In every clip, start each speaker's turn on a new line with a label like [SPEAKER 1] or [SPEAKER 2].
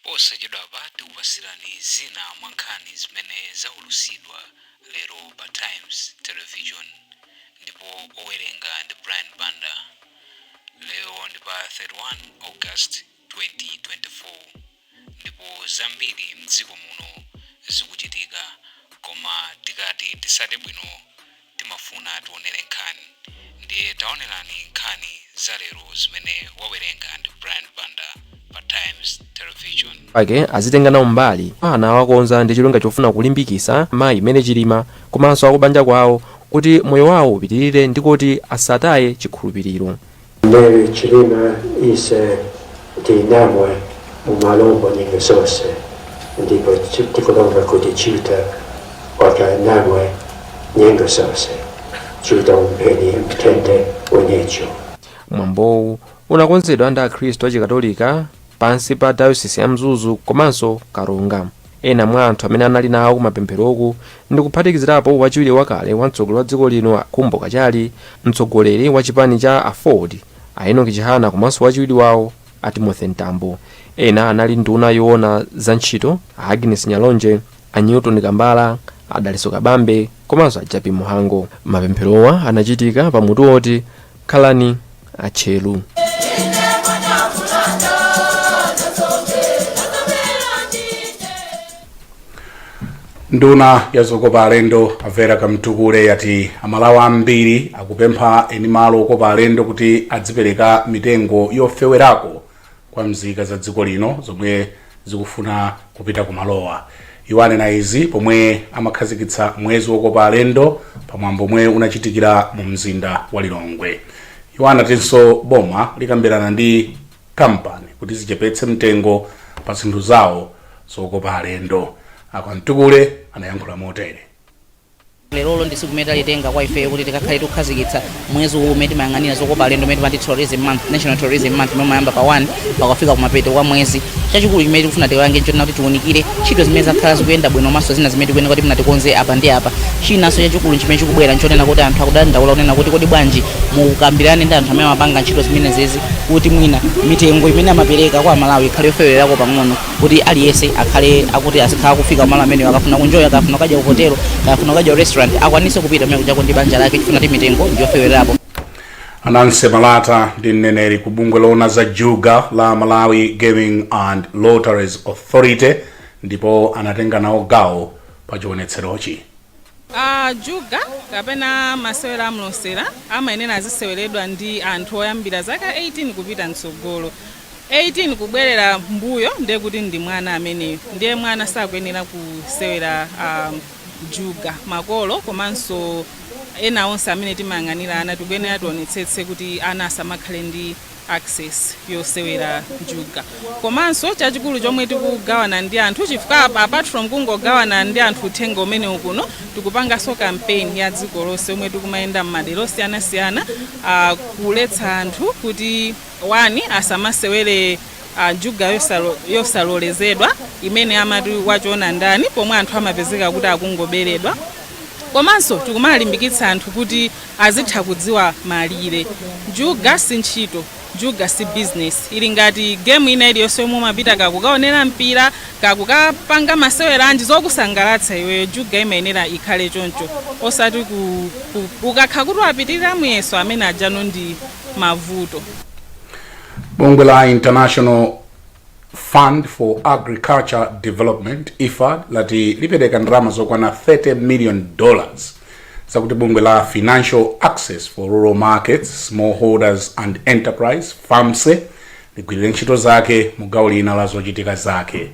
[SPEAKER 1] Posachedwapa tikupasirani zina mwa nkhani zimene zaulutsidwa lero pa Times Television, ndipo owerenga ndi Brian Banda. Lero ndi pa 31 August 2024, ndipo zambiri mdziko muno zikuchitika, koma tikati tisate bwino timafuna tionere nkhani. Ndiye taonerani nkhani za lero zimene wawerenga ndi Brian Banda pa Times Television.
[SPEAKER 2] Ake azitenga nawo mbali ana awakonza ndi cholinga chofuna kulimbikitsa mayi Mary Chilima komanso akubanja kwawo kuti moyo wawo upitirire ndi kuti asataye chikhulupiriro.
[SPEAKER 3] Mary Chilima ise tinamwe mumalombo nyinga zose, ndipo tikulomba kuti Chiuta wakale namwe nyengo zose. Chiuta umpeni mtende wenecho.
[SPEAKER 2] Mwambowu unakonzedwa ndi Akhristu Achikatolika pansi pa Dayosisi ya Mzuzu komanso Karonga. Ena mwa anthu amene anali nawo kumapempheroku ndi kuphatikizirapo wachiwiri wakale wa mtsogoleri wa dziko lino Khumbo Kachali, mtsogoleri wa chipani cha AFORD a Enoch Chihana komanso wachiwiri wawo a Timothy Mtambo. Ena anali nduna yoona za ntchito a Agnes Nyalonje, a Newton Kambala, a Dalitso Kabambe komanso a Jappie Mhango. Mapempherowa anachitika pamutu woti "Khalani Atcheru".
[SPEAKER 4] Nduna ya zokopa alendo a Vera Kamtukule yati Amalawi ambiri akupempha eni malo okopa alendo kuti adzipereka mitengo yofewerako kwa mzika za dziko lino zomwe zikufuna kupita kumalowa. Iwo anena izi pomwe amakhazikitsa mwezi wokopa alendo pamwambo omwe unachitikira mu mzinda wa Lilongwe. Iwo anatinso boma likambirana ndi kampani kuti zichepetse mtengo pa zinthu zawo zokopa alendo. A Kamtukule anayankhula motere.
[SPEAKER 5] Lerolo ndi tsiku limene talitenga kwa ifeyo kuti tikakhale tikukhazikitsa mwezi uwu umene timayang'anira zokopa alendo, umene timati Tourism Month, National Tourism Month, umene umayamba pa 1 pakafika kumapeto kwa mwezi. Chachikulu chimene tikufuna tipange nchonena kuti tiunikire ntchito zimene zakhala zikuyenda bwino komanso zina zimene tikuyenera kuti mwina tikonze apa ndi apa. Chinanso chachikulu chimene chikubwera nchonena kuti anthu akudandaula kunena kuti kodi bwanji mukambirane ndi anthu amene amapanga ntchito zimenezezi kuti mwina mitengo imene amapereka kwa Amalawi ikhale yofewererako pang'ono, kuti aliyense akhale akuti azikhala kufika malo amenewo, akafuna kunjoya, akafuna kukadya ku hotelo, akafuna kukadya ku restaurant, akwanise kupita kumene kujako ndi banja lake chifukwa kuti mitengo ndiyofewererapo.
[SPEAKER 4] A Nancy Malata ndi mneneri ku bungwe loona za juga la Malawi Gaming and Lotteries Authority ndipo anatenga nawo gawo pa chionetserochi.
[SPEAKER 6] Juga kapena masewera amlosera amayenera aziseweredwa ndi anthu oyambira zaka 18 kupita mtsogolo. 18 kubwerera mbuyo ndiye kuti ndi mwana ameneyo, ndiye mwana sakuyenera kusewera juga. Makolo komanso ena onse amene timayang'anira ana tikuyenera tionetsetse kuti ana asamakhale ndi access yosewera juga. Komanso chachikulu chomwe tikugawana ndi anthu, chifukwa apart from kungogawana ndi anthu uthenga umene ukuno, tikupanganso campaign ya dziko lonse omwe tikumayenda m'madera osiyanasiyana kuletsa anthu kuti one, asamasewere juga yosalolezedwa imene amati wachiona ndani, pomwe anthu amapezeka kuti akungoberedwa. Komanso tikumalimbikitsa anthu kuti azitha kudziwa malire. Juga si ntchito, juga si business. Ili ngati game ina iliyonse yomwe umapita kakukaonera mpira, kakukapanga masewera anji zokusangalatsa iweyo. Juga imayenera ikhale choncho, osati ukakha kuti wapitirira muyeso, amene ajano ndi mavuto.
[SPEAKER 4] Bungwe la International Fund for Agriculture Development, IFAD, lati lipereka ndalama zokwana $30 million zakuti bungwe la Financial Access for Rural Markets, Smallholders and Enterprise, FAMSE, ligwirire ntchito zake mu gawo lina la zochitika zake.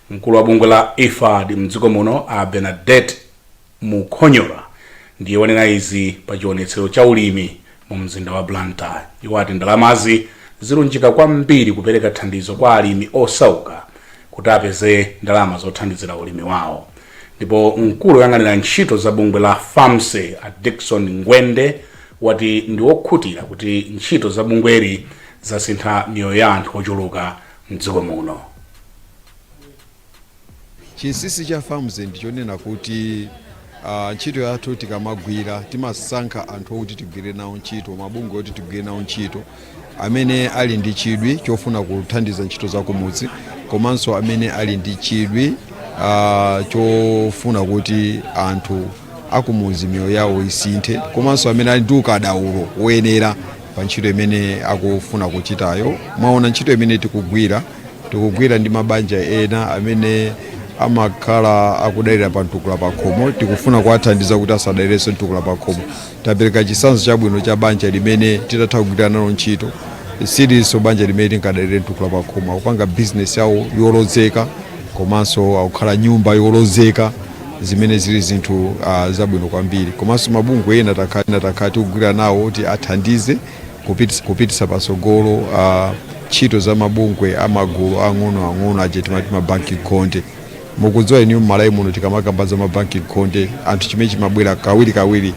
[SPEAKER 4] Mkulu wa bungwe la IFAD mdziko muno a Bernadette Mukhonyora ndiye wanena izi pa chionetsero cha ulimi mu mzinda wa Blantyre. Iwo ati ndalamazi zilunjika kwambiri kupereka thandizo kwa alimi osauka kuti apeze ndalama zothandizira ulimi wawo. Ndipo mkulu woyang'anira ntchito za bungwe la FAMSE a Dickson Ngwende wati ndi wokhutira kuti ntchito za bungweli zasintha miyoyo ya anthu ochuluka mdziko muno.
[SPEAKER 7] Chinsinsi cha FAMSE ndichonena kuti ntchito yathu tikamagwira timasankha anthu okuti tigwire nawo ntchito, mabungwe oti tigwire nawo ntchito amene ali ndi chidwi chofuna kuthandiza ntchito za kumudzi. Komanso amene ali ndi chidwi chofuna kuti anthu akumuzi miyoyo yawo isinthe, komanso amene ali ndi ukadaulo woyenera pa ntchito imene akufuna kuchitayo. Mwaona ntchito imene tikugwira, tikugwira ndi mabanja ena amene amakhala akudalira pa mtukula pa khomo. Tikufuna kuwathandiza kuti asadalirenso mtukula pa khomo. Tapereka chitsanzo chabwino cha banja limene titatha kugwira nalo ntchito, silinso banja limene linkadalire mtukula pa khomo. Akupanga bizinesi yawo yolozeka, komanso akukhala nyumba yolozeka, zimene zili zinthu zabwino kwambiri. Komanso mabungwe ena takhala tikugwira nawo kuti athandize kupitisa patsogolo ntchito za mabungwe amagulu ang'onoang'ono aja timati mabanki khonde. Mukudziwa inu, m'Malawi muno tikamakamba za mabanki khonde, anthu chimene chimabwera kawirikawiri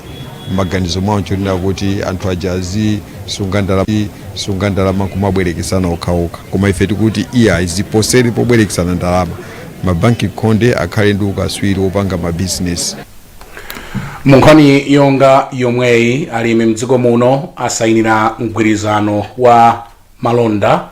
[SPEAKER 7] m'maganizo mwawo nchonena kuti anthu aja azisunga ndalama, sunga ndalama kumabwerekesana okhaokha. Koma ife tikuti iya, ziposeri pobwerekesana ndalama, mabanki khonde akhale ndi ukaswiri wopanga mabizinesi.
[SPEAKER 4] Mu nkhani yonga yomweyi, alimi mdziko muno asayinira mgwirizano wa malonda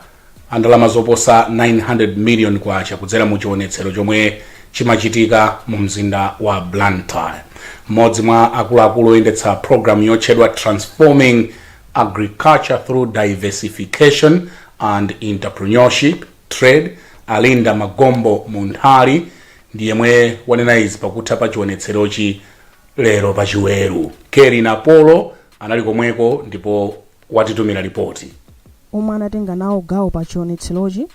[SPEAKER 4] a ndalama zoposa 900 million kwacha kudzera mu chionetsero chomwe chimachitika mu mzinda wa Blantyre. Mmodzi mwa akuluakulu oyendetsa program yotchedwa Transforming Agriculture Through Diversification and Entrepreneurship, TRADE, Alinda Magombo Munthali, ndi yemwe wanena izi pakutha pa chionetserochi lero pachiweru. Keri Napolo anali komweko ndipo watitumira ripoti.
[SPEAKER 8] Omwe anatenga nawo gawo pa chionetserochi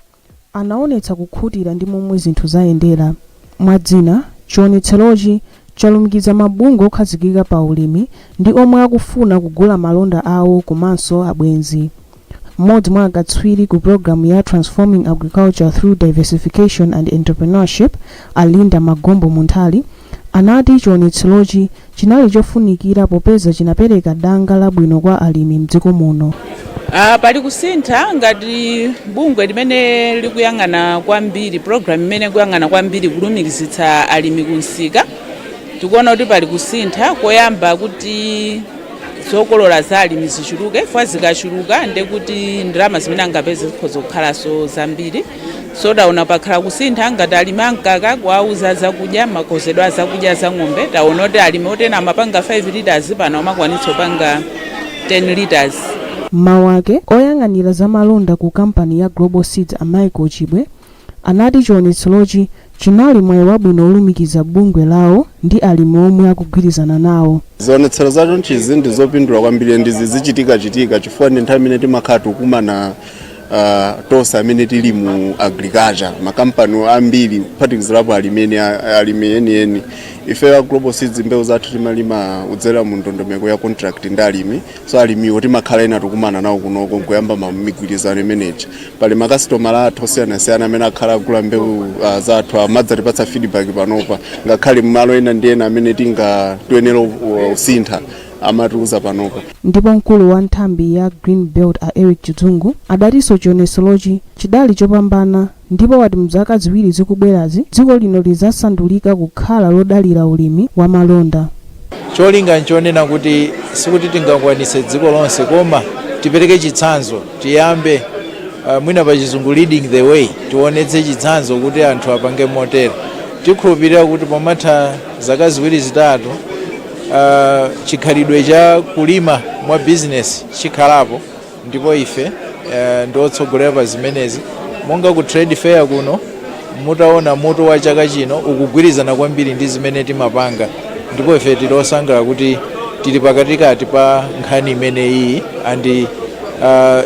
[SPEAKER 8] anaonetsa kukhutira ndi momwe zinthu zayendera. Mwadzina, chionetserochi chalumikiza mabungwe okhazikika pa ulimi ndi omwe akufuna kugula malonda awo komanso abwenzi. Mmodzi mwa akatswiri ku programu ya Transforming Agriculture Through Diversification and Entrepreneurship, Alinda Magombo Munthali, anati chionetserochi chinali chofunikira popeza chinapereka danga labwino kwa alimi mdziko muno.
[SPEAKER 6] Pali kusintha ngati bungwe limene likuyang'ana kwambiri program imene ikuyang'ana kwambiri kulumikizitsa alimi kumsika. Tikuona kuti pali kusintha koyamba kuti zokolola za alimi zichuluke, chifukwa zikachuluka ndekuti ndalama zimene angapeze zikhoza kukhalanso zambiri. So taona pakhala kusintha ngati alimi amkaka, kuwauza zakudya, makonzedwe a zakudya za ng'ombe. Taona kuti alimi otena amapanga 5 liters, pano amakwanitsa kupanga 10 liters.
[SPEAKER 8] Mmawu ake, oyang'anira zamalonda ku kampani ya Global Seeds, a Michael Chibwe, anati chionetserochi chinali mwayi wabwino olumikiza bungwe lawo ndi alimi omwe akugwirizana nawo.
[SPEAKER 9] Zionetsero zachonchizi ndi zopindula kwambiri, ndizi zichitika-chitika chifukwa ndi nthawi imene timakhala tikumana tonse amene tili mu agriculture, makampani ambiri kuphatikizirapo alimi alimi enieni. Ife a Global Seeds, mbewu zathu timalima kudzera mu ndondomeko ya contract ndi alimi, so alimiwo timakhala ena tikumana nawo kunoko nkuyamba migwirizano imeneyi. Pali makasitomala athu osiyanasiyana amene akhala agula mbewu zathu, amadzatipatsa feedback panopa, ngakhale mmalo ena ndi ena amene tinga tiyenera usintha, amatiuza panopa.
[SPEAKER 8] Ndipo mkulu wa nthambi ya Green Belt, a Eric Chidzungu, adatinso chionetserochi chidali chopambana, ndipo wati mzaka 2 zikubwerazi dziko lino lizasandulika kukhala lodalira ulimi wa malonda.
[SPEAKER 10] Cholinga nchonena kuti sikuti tingakwanitse dziko lonse, koma tipereke chitsanzo, tiyambe, mwina pa Chizungu leading the way, tionetse chitsanzo kuti anthu apange motere. Tikhulupirira kuti pomatha zaka 2 3, chikhalidwe cha kulima mwa business chikhalapo, ndipo ife ndi otsogolera pa zimenezi. Monga ku trade fair kuno, mutaona mutu wa chaka chino ukugwirizana kwambiri ndi zimene timapanga, ndipo ife tili osangalala kuti tili pakatikati pa nkhani imeneyi andi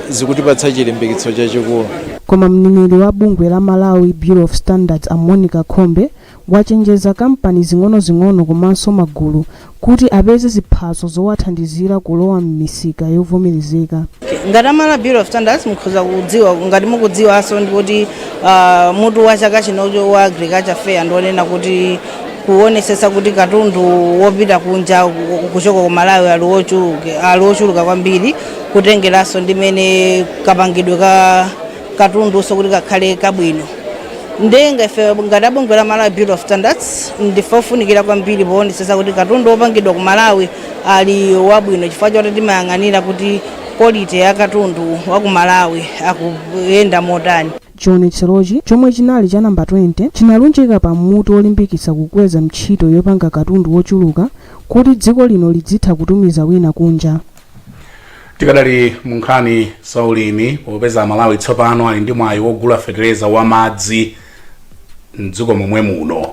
[SPEAKER 10] zikutipatsa chilimbikitso chachikulu.
[SPEAKER 8] Koma mneneri wa bungwe la Malawi Bureau of Standards, a Monica Khombe, wachenjeza kampani zing'ono-zing'ono komanso magulu kuti apeze ziphaso zowathandizira kulowa m'misika yovomerezeka.
[SPEAKER 11] Ngati a Malawi Bureau of Standards, mukhoza kudziwa, ngati mukudziwanso, ndikuti mutu wa chaka chinocho wa Agriculture Fair ndionena kuti kuonesesa kuti katundu wopita kunja kuchoka ku Malawi ali wochuluka kwambiri, kutengeranso ndimene kapangidwe ka katundunso kuti kakhale kabwino. Ndenga ife ngati abungwe la Malawi Bureau of Standards ndife ofunikira kwambiri poonetsetsa kuti katundu wopangidwa ku Malawi ali wabwino, chifukwa choti timayang'anira kuti quality ya katundu wa ku Malawi akuyenda motani.
[SPEAKER 8] Chionetserochi, chomwe chinali cha namba 20, chinalunjika pa mutu wolimbikitsa kukweza ntchito yopanga katundu wochuluka kuti dziko lino lidzitha kutumiza wina kunja.
[SPEAKER 4] Tikadali mu nkhani za ulimi, popeza Amalawi tsopano ali ndi mwayi wogula fetereza wa madzi mdziko momwe muno.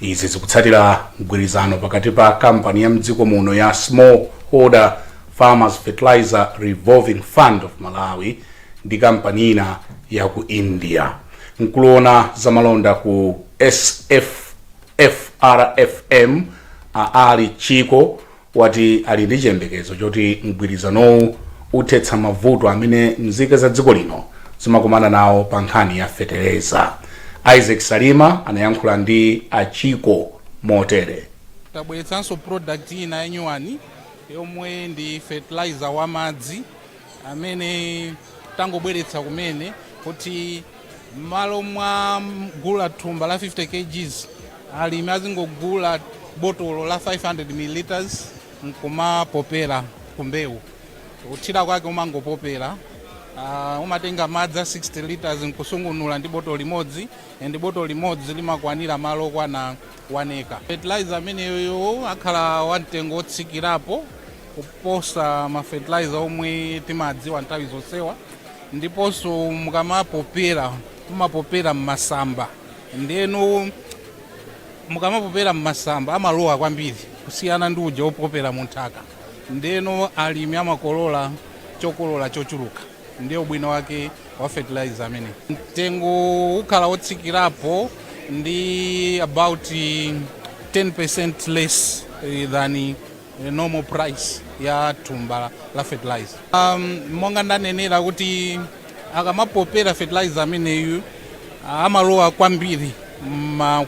[SPEAKER 4] Izi zikutsatira mgwirizano pakati pa kampani ya mdziko muno ya Smallholder Farmers Fertilizer Revolving Fund of Malawi ndi kampani ina ya ku India. Mkulu woona zamalonda ku SFFRFM, a Ali Chiko, wati ali ndi chiyembekezo choti mgwirizanowu uthetsa mavuto amene nzika za dziko lino zimakumana nawo pa nkhani ya fetereza. Isaac Salima anayankhula ndi a Chiko motere.
[SPEAKER 12] Tabweretsanso product ina yanyuwani yomwe ndi fertilizer wa madzi amene tangobweretsa kumene, kuti m'malo mwa gula thumba la 50 kgs, alimi azingogula botolo la 500 milliliters nkumapopera kumbewu. Kuthira kwake umangopopera, umatenga madzi a 60 liters nkusungunula ndi botolo limodzi, and botolo limodzi limakwanira malo okwana 1 acre. Fertilizer ameneyo akhala wamtengo wotsikirapo kuposa ma fertilizer omwe timadziwa nthawi zonsewa, ndiponso mukamapopera mumapopera mmasamba, ndeno mukamapopera mmasamba amalowa kwambiri kusiyana ndi uja wopopera munthaka, ndeno alimi amakolola chokolola chochuluka. Ndiye ubwino wake wa fertilizer amene mtengo ukhala wotsikirapo ndi about 10% less than normal price ya thumba la fertilizer. Monga ndanenera kuti akamapopera fertilizer ameneyu amalowa kwambiri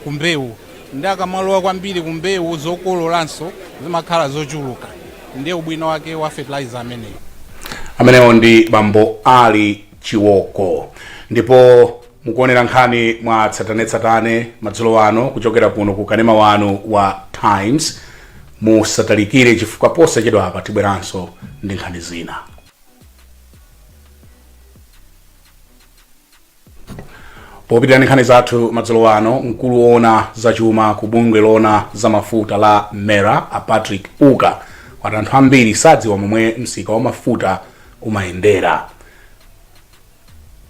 [SPEAKER 12] kumbewu, ndi akamalowa kwambiri kumbewu zokololanso zimakhala zochuluka. Ndiye ubwino wake wa fertilizer ameneyu.
[SPEAKER 4] Amenewo ndi bambo Ali Chiwoko. Ndipo mukuonera nkhani mwa tsatanetsatane madzulo ano kuchokera kuno ku kanema wanu wa Times. Musatalikire, chifukwa posachedwa apa tibweranso ndi nkhani zina. Popitira ndi nkhani zathu madzulo ano, mkulu woona zachuma ku bungwe loona za mafuta la MERA, a Patrick Uka, wati anthu ambiri sadziwa momwe msika wa mafuta umayendera.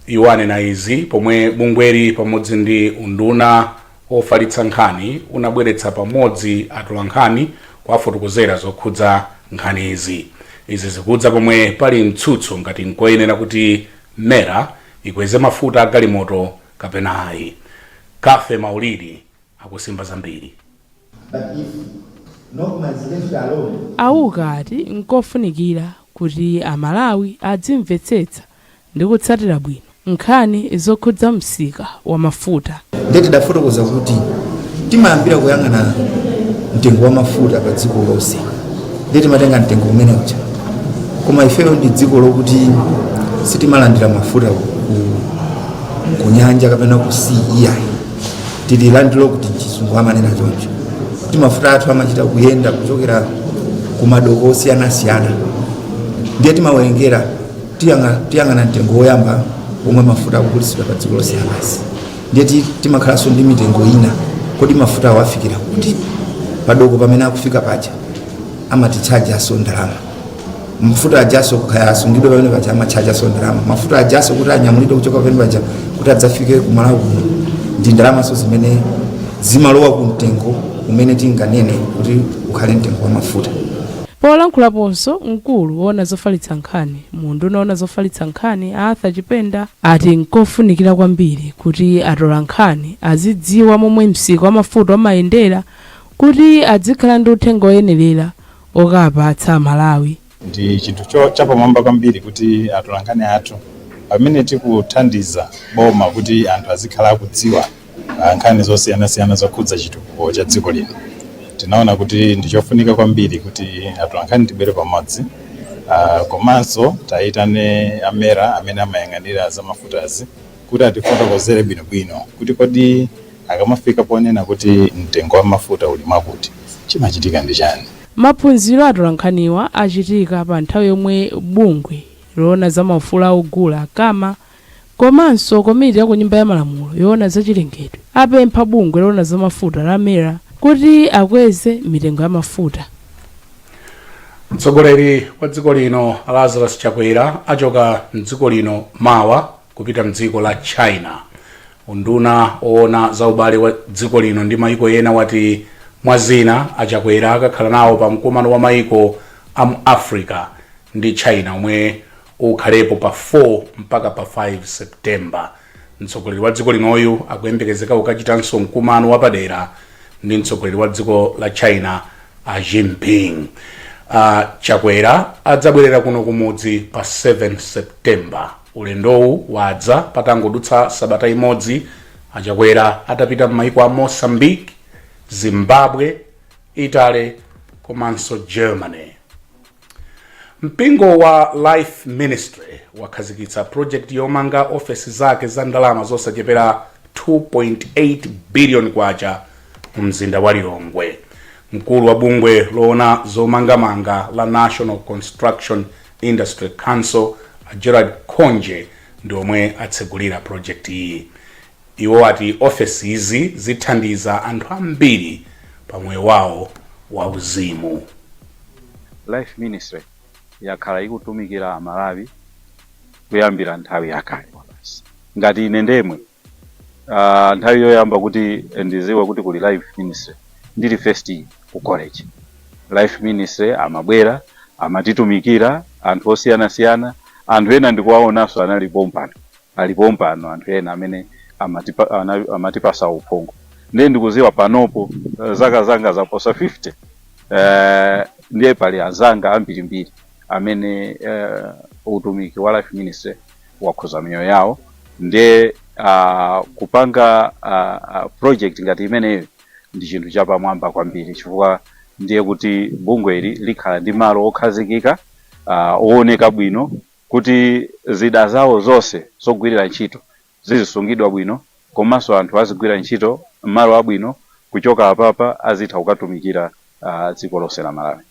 [SPEAKER 4] Iwo anena izi pomwe bungweli pamodzi ndi unduna wofalitsa nkhani unabweretsa pamodzi atolankhani kuwafotokozera zokhudza nkhanizi. Izi zikudza pomwe pali mtsutso ngati nkoyenera kuti MERA ikweze mafuta a galimoto kapena ayi. Cathy Maulidi akusimba zambiri.
[SPEAKER 13] A Uka ati nkofunikira kuti Amalawi adzimvetsetsa ndi kutsatira bwino nkhani zokhudza msika wa mafuta.
[SPEAKER 14] Ndiye tidafotokoza kuti timayambira kuyang'ana mtengo wa mafuta pa dziko lonse, ndiye timatenga mtengo umene uja. Koma ifeyo ndi dziko lokuti sitimalandira mafuta ku nyanja kapena ku sea iyayi, tili landlocked, mchizungu amanena choncho, kuti mafuta athu amachita kuyenda kuchokera ku madoko osiyanasiyana. Ndiye timawerengera, tiyang'ana mtengo woyamba omwe mafuta akugulitsidwa pa dziko lonse lapansi, ndiye timakhalanso ndi mitengo ina. Kodi mafuta awo afikira kuti? Padoko pamene akufika paja amatitchajanso ndalama. Mafuta ajaso kaya asungidwe pamene paja amatchajanso ndalama. Mafuta ajaso kuti anyamulidwe kuchoka pamene paja kuti adzafike kumalawi kuno ndi ndalamaso zimene zimalowa ku mtengo umene tinganene kuti ukhale mtengo wa mafuta.
[SPEAKER 13] Polankhulaponso, mkulu woona zofalitsa nkhani mu unduna woona zofalitsa nkhani, a Arthur Chipenda, ati nkofunikira kwambiri kuti atolankhani azidziwa momwe msika wa mafuta umayendera kuti adzikhala ndi uthenga oyenerera okapatsa Amalawi.
[SPEAKER 15] Ndi chinthu chapamwamba kwambiri kuti atolankhani athu, pamene tikuthandiza boma kuti anthu azikhala akudziwa nkhani zosiyanasiyana zokhudza chitukuko cha dziko lino, tinaona kuti ndi chofunika kwambiri kuti atolankhani tibwere pamodzi, komanso tayitane a MERA amene amayang'anira za mafutazi kuti atifotokozere bwinobwino kuti kodi akamafika ponena kuti mtengo wa mafuta uli mwakuti, chimachitika ndi chani.
[SPEAKER 13] Maphunziro a atolankhaniwa achitika pa nthawi yomwe bungwe loona za maufulu a ogula, CAMA, Komanso komiti ya ku Nyumba ya Malamulo yoona zachilengedwe apempha bungwe loona zamafuta la MERA kuti akweze mitengo ya mafuta.
[SPEAKER 4] Mtsogoleri wa dziko lino Lazarus Chakwera achoka mdziko lino mawa kupita mdziko la China. Unduna oona za ubale wa dziko lino ndi maiko ena wati mwa zina a Chakwera akakhala nawo pa mkumano wa maiko a mu Africa ndi China omwe ukhalepo pa 4 mpaka pa 5 September. Mtsogoleri wa dziko linoyu akuyembekezeka kukachitanso mkumano wapadera ndi mtsogoleri wa dziko la China a Jinping. Chakwera adzabwerera kuno kumudzi pa 7 September. Ulendowu wadza patangodutsa sabata imodzi a Chakwera atapita m'maiko a Mozambique, Zimbabwe, Italy komanso Germany. Mpingo wa Life Ministry wakhazikitsa project yomanga ofesi zake za ndalama zosachepera 2.8 billion kwacha mu mzinda wa Lilongwe. Mkulu wa bungwe loona zomangamanga la National Construction Industry Council a Gerald Khonje ndi omwe atsegulira project iyi. Iwo ati ofesi izi zithandiza anthu ambiri pa moyo wawo wauzimu.
[SPEAKER 16] Life Ministry yakhala ikutumikira Amalawi kuyambira nthawi yakale. Ngati ine ndemwe, nthawi yoyamba kuti ndiziwe kuti kuli Life Ministry ndili first year ku college. Life Ministry amabwera, amatitumikira anthu osiyanasiyana. Anthu ena ndikuwaonanso analipo mpano, alipo mpano anthu ena amene amatipasa uphungu. Ndiye ndikuziwa panopo zaka zanga zaposa 50, ndiye pali anzanga ambirimbiri amene utumiki wa Life Ministry wakhuza miyoyo yawo. Ndiye kupanga project ngati imeneyo ndi chinthu chapamwamba kwambiri, chifukwa ndiye kuti bungweli likhala ndi malo okhazikika, ooneka bwino, kuti zida zawo zonse zogwirira ntchito zizisungidwa bwino, komanso anthu azigwira ntchito malo abwino. Kuchoka apapa azitha kukatumikira dziko lonse la Malawi.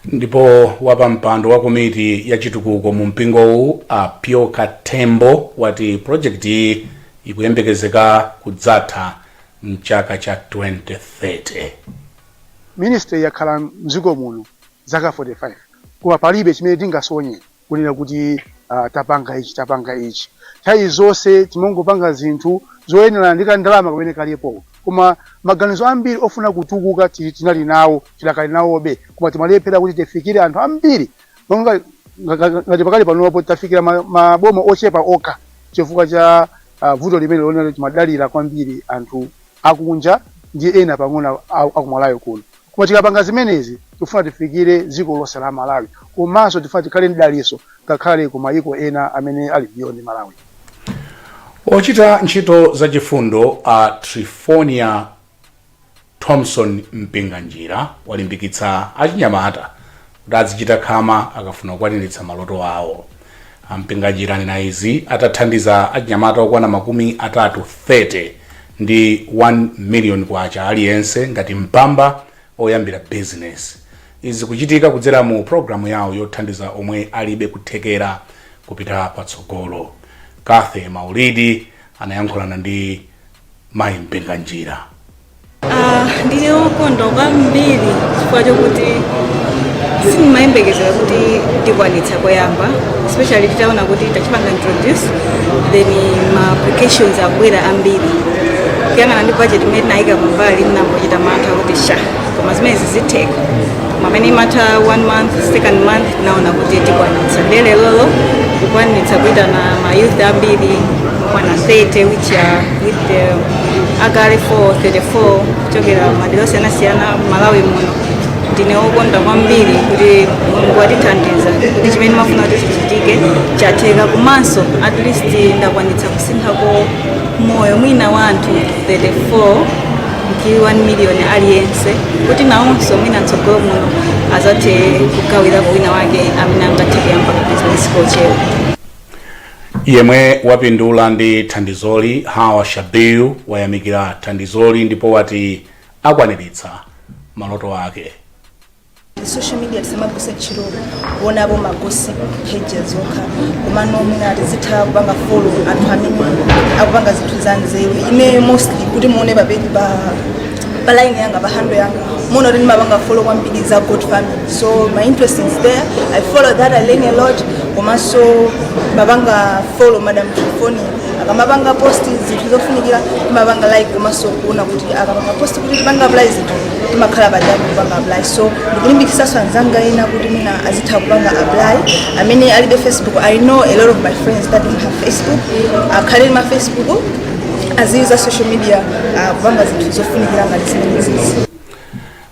[SPEAKER 4] Ndipo wapampando wa komiti ya chitukuko mu mpingowu a Pyoka Tembo wati project iyi ikuyembekezeka kudzatha mchaka cha 2030.
[SPEAKER 17] Ministry yakhala mdziko muno zaka 45, koma palibe chimene tingasonye kunena kuti tapanga ichi, tapanga ichi. Nthawi zonse timangopanga zinthu zoyenera ndi kandalama kamene kalipo, koma maganizo ambiri ofuna kutukuka tinali nawo, tidakali nawobe, koma timalephera kuti tifikire anthu ambiri. Monga ngati pakali panopo tafikira maboma ochepa okha chifukwa cha vuto limene lonena timadalira kwambiri anthu akunja ndi ena pang'ono akumalawi kuno. Koma tikapanga zimenezi, tifuna tifikire dziko lonse la Malawi, komanso tifuna tikhale mdaliso ngakhale ku mayiko ena amene ali beyond Malawi.
[SPEAKER 4] Ochita ntchito zachifundo a Trifonia Thompson Mpinganjira walimbikitsa achinyamata kuti azichita khama akafuna kukwaniritsa maloto awo. Ampinganjira anena izi atathandiza achinyamata okwana 30, 30 ndi 1 million kwacha aliyense ngati mpamba oyambira business. Izi kuchitika kudzera mu programu yawo yothandiza omwe alibe kuthekera kupita patsogolo. Kathe Maulidi anayankhulana ndi mayi Mpinganjira.
[SPEAKER 18] Ah, ndine wokondwa kwambiri chifukwa chokuti sindimayembekezera kuti ndikwanitsa koyamba, especially titaona kuti tachipanga introduce, then ma applications abwera ambiri. Kuyang'ana ndi budget imene tinayika pambali, ndinambochita mantha kuti sha, koma zimenezi zitheka? Koma amene imatha one month, second month, tinaona kuti tikwanitsa. Ndiye lerolo kukwanitsa kuitana ma youth ambiri kwana 30, which are with the akale 434 kuchokera madera osiyanasiyana Malawi muno. Ndine wokondwa kwambiri kuti Mulungu watithandiza kuti chimene mafuna kuti chichitike chatheka, komanso at least ndakwanitsa kusinthako moyo mwina wa anthu 34 ndi 1 million aliyense, kuti nawonso mwina mtsogolo muno azathe kugawirako wina wake amene angathe kuyamba business kochepa.
[SPEAKER 4] Yemwe wapindula ndi thandizoli, Hawa Shabiu, wayamikira thandizoli ndipo wati akwaniritsa maloto ake.
[SPEAKER 19] Social media tisamagwiritse ntchito kuonapo ma gossip pages okha, komano mwina tizitha kupanga follow anthu amene akupanga zinthu za nzeru. Ine mostly kuti muone pa page, pa line yanga, pa handle yanga, muona kuti ndimapanga follow kwambiri za goat farming. So my interest is there, I follow that, I learn a lot. Komanso mapanga follow Madam Trifonia, akamapanga post zinthu zofunikira timapanga like, komanso kuona kuti akapanga post kuti tipanga apply zinthu, timakhala padali kupanga apply. So ndikulimbikitsanso anzanga ena kuti mwina azitha kupanga apply amene alibe Facebook. I know a lot of my friends that don't have Facebook. Akhale ma Facebook, aziyuza social media kupanga zinthu zofunikira ngati zimenezi.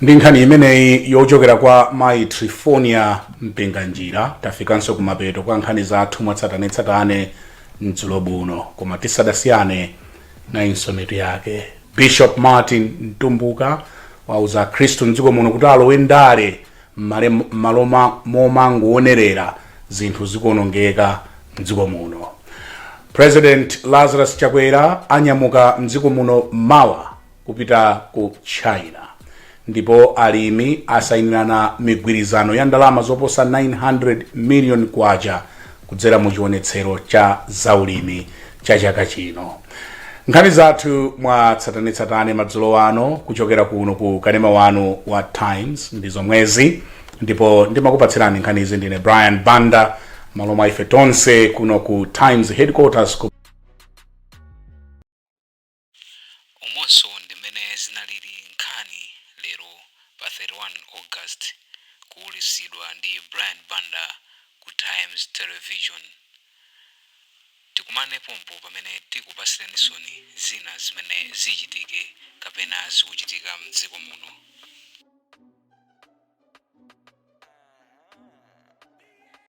[SPEAKER 4] Ndi nkhani imeneyi yochokera kwa Mayi Trifonia Mpinganjira, tafikanso kumapeto kwa nkhani zathu mwatsatanetsatane mdzulo buno. Koma tisadasiyane, nayinso mitu yake. Bishop Martin Mtumbuka wauza Akhristu mdziko muno kuti alowe ndale m'malo momangowonerera zinthu zikuonongeka mdziko muno. President Lazarus Chakwera anyamuka mdziko muno mawa kupita ku China. Ndipo alimi asayinirana migwirizano ya ndalama zoposa 900 million kwacha kudzera mu chionetsero cha zaulimi cha chaka chino. Nkhani zathu mwa tsatanetsatane madzulo ano kuchokera kuno ku kanema wanu wa Times ndi zomwezi, ndipo ndimakupatsirani nkhanizi ndine Brian Banda, malo mwa ife tonse kuno ku Times headquarters ku
[SPEAKER 1] Umonso ndi mmene zinalili nkhani lero pa 31 August, kuulutsidwa ndi Brian Banda ku Times Television. Tikumane pompo pamene tikupatsirenisoni zina zimene zichitike kapena zikuchitika mdziko muno.